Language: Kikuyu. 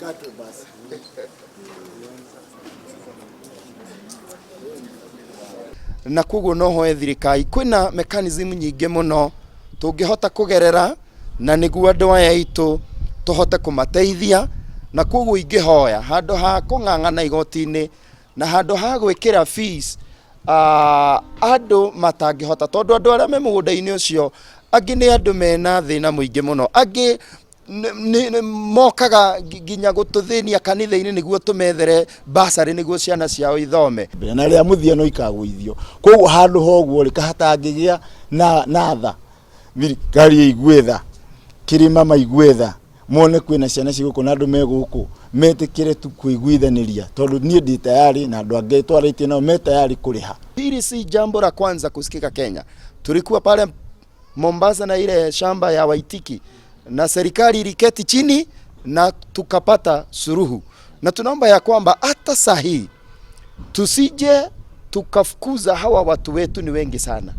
Ikatwe basi. Na koguo no hoe thirikari, kwĩna mechanism nyingĩ mũno tũngĩhota kũgerera na nĩguo andũ aya aitũ tũhote kũmateithia. Na koguo ingĩhoya, handũ ha kũng'ang'ana igoti-inĩ na handũ ha gwĩkĩra fees andũ matangĩhota, tondũ andũ arĩa me mũgũnda-inĩ ũcio angĩ nĩ andũ mena thĩna mũingĩ mũno, angĩ mokaga nginya gũtũthĩnia kanitha-inĩ nĩguo tũmethere basarĩ nĩguo ciana ciao ithome. Na rĩa mũthia no ikagũithio. Koguo handũ ha ũguo rĩ, kahatangĩgĩa na tha, thirikari ĩigue tha, kĩrĩma maigue tha, mone kwĩna ciana ciĩ gũkũ na andũ me gũkũ, metĩkĩre tu kũiguithanĩria, tondũ niĩ ndĩ tayari na andũ angĩ twarĩtie nao me tayari kũrĩha. Hili si jambo la kwanza kusikika Kenya. Tulikuwa pale Mombasa na ile shamba ya Waitiki na serikali iliketi chini na tukapata suluhu, na tunaomba ya kwamba hata saa hii tusije tukafukuza hawa watu wetu, ni wengi sana.